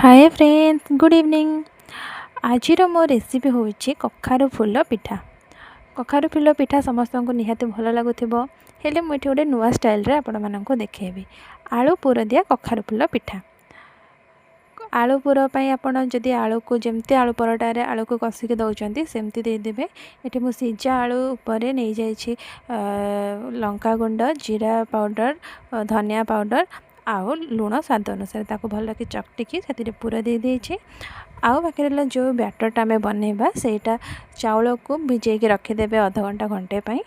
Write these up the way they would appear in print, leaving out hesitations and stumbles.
ହାଏ friends, good evening. ଆଜିର ମୋ recipe ହେଉଛି କଖାରୁ ଫୁଲ ପିଠା। କଖାରୁ ଫୁଲ ପିଠା ସମସ୍ତଙ୍କୁ ନିହାତି ଭଲ ଲାଗୁଥିବ, ହେଲେ ମୁଁ ଏଠି ଗୋଟେ ନୂଆ ଷ୍ଟାଇଲ୍ରେ ଆପଣମାନଙ୍କୁ ଦେଖେଇବି ଆଳୁ ପୁର ଦିଆ କଖାରୁ ଫୁଲ ପିଠା। ଆଳୁ ପୁର ପାଇଁ ଆପଣ ଯଦି ଆଳୁକୁ ଯେମିତି ଆଳୁ ପରଟାରେ ଆଳୁକୁ କଷିକି ଦେଉଛନ୍ତି, ସେମିତି ଦେଇଦେବେ। ଏଠି ମୁଁ ସିଝା ଆଳୁ ଉପରେ ନେଇଯାଇଛି ଲଙ୍କା ଗୁଣ୍ଡ, ଜିରା ପାଉଡ଼ର, ଧନିଆ ପାଉଡ଼ର ଆଉ ଲୁଣ ସ୍ୱାଦ ଅନୁସାରେ। ତାକୁ ଭଲକି ଚକଟିକି ସେଥିରେ ପୁର ଦେଇଦେଇଛି। ଆଉ ବାକି ରହିଲା ଯେଉଁ ବ୍ୟାଟରଟା ଆମେ ବନେଇବା, ସେଇଟା ଚାଉଳକୁ ଭିଜେଇକି ରଖିଦେବେ ଅଧଘଣ୍ଟା ଘଣ୍ଟେ ପାଇଁ।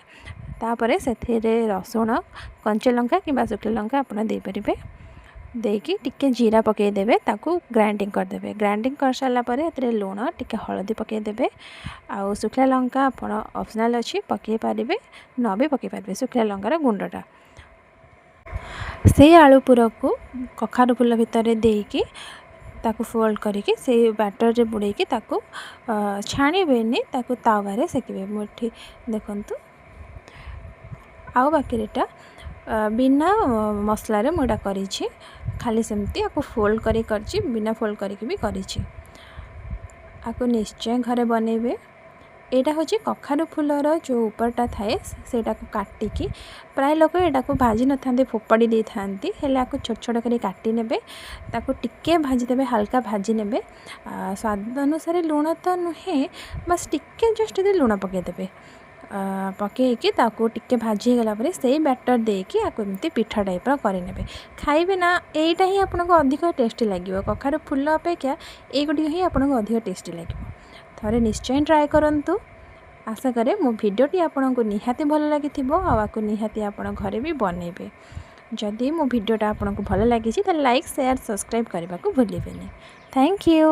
ତାପରେ ସେଥିରେ ରସୁଣ, କଞ୍ଚା ଲଙ୍କା କିମ୍ବା ଶୁଖିଲା ଲଙ୍କା ଆପଣ ଦେଇପାରିବେ। ଦେଇକି ଟିକେ ଜିରା ପକାଇଦେବେ, ତାକୁ ଗ୍ରାଇଣ୍ଡିଙ୍ଗ କରିଦେବେ। ଗ୍ରାଇଣ୍ଡିଙ୍ଗ କରିସାରିଲା ପରେ ଏଥିରେ ଲୁଣ, ଟିକେ ହଳଦୀ ପକାଇଦେବେ। ଆଉ ଶୁଖିଲା ଲଙ୍କା ଆପଣ ଅପସନାଲ୍ ଅଛି, ପକାଇ ପାରିବେ, ନ ବି ପକାଇ ପାରିବେ ଶୁଖିଲା ଲଙ୍କାର ଗୁଣ୍ଡଟା। ସେଇ ଆଳୁ ପୁରକୁ କଖାରୁ ଫୁଲ ଭିତରେ ଦେଇକି ତାକୁ ଫୋଲ୍ଡ କରିକି ସେଇ ବ୍ୟାଟରରେ ବୁଡ଼େଇକି ତାକୁ ଛାଣିବେନି, ତାକୁ ତାୱାରେ ସେକିବେ। ମୁଁ ଏଠି ଦେଖନ୍ତୁ, ଆଉ ବାକିରେଟା ବିନା ମସଲାରେ ମୁଁ ଏଇଟା କରିଛି। ଖାଲି ସେମିତି ଆକୁ ଫୋଲ୍ଡ କରି କରିଛି, ବିନା ଫୋଲ୍ଡ କରିକି ବି କରିଛି। ଆକୁ ନିଶ୍ଚୟ ଘରେ ବନେଇବେ। ଏଇଟା ହେଉଛି କଖାରୁ ଫୁଲର ଯେଉଁ ଉପରଟା ଥାଏ, ସେଇଟାକୁ କାଟିକି ପ୍ରାୟ ଲୋକ ଏଇଟାକୁ ଭାଜି ନଥାନ୍ତି, ଫୋପାଡ଼ି ଦେଇଥାନ୍ତି। ହେଲେ ଆକୁ ଛୋଟ ଛୋଟ କରି କାଟି ନେବେ, ତାକୁ ଟିକେ ଭାଜିଦେବେ, ହାଲକା ଭାଜି ନେବେ। ସ୍ୱାଦ ଅନୁସାରେ ଲୁଣ ତ ନୁହେଁ, ବାସ୍ ଟିକେ ଜଷ୍ଟ ଲୁଣ ପକାଇଦେବେ। ପକାଇକି ତାକୁ ଟିକେ ଭାଜି ହେଇଗଲା ପରେ ସେଇ ବ୍ୟାଟର୍ ଦେଇକି ଆକୁ ଏମିତି ପିଠା ଟାଇପ୍ର କରିନେବେ। ଖାଇବେ ନା, ଏଇଟା ହିଁ ଆପଣଙ୍କୁ ଅଧିକ ଟେଷ୍ଟି ଲାଗିବ। କଖାରୁ ଫୁଲ ଅପେକ୍ଷା ଏଇଗୁଡ଼ିକ ହିଁ ଆପଣଙ୍କୁ ଅଧିକ ଟେଷ୍ଟି ଲାଗିବ। ଥରେ ନିଶ୍ଚୟ ଟ୍ରାଏ କରନ୍ତୁ। ଆଶା କରେ ମୋ ଭିଡ଼ିଓଟି ଆପଣଙ୍କୁ ନିହାତି ଭଲ ଲାଗିଥିବ ଆଉ ଆକୁ ନିହାତି ଆପଣ ଘରେ ବି ବନେଇବେ। ଯଦି ମୋ ଭିଡ଼ିଓଟା ଆପଣଙ୍କୁ ଭଲ ଲାଗିଛି, ତାହେଲେ ଲାଇକ୍, ସେୟାର, ସବସ୍କ୍ରାଇବ୍ କରିବାକୁ ଭୁଲିବେନି। Thank you.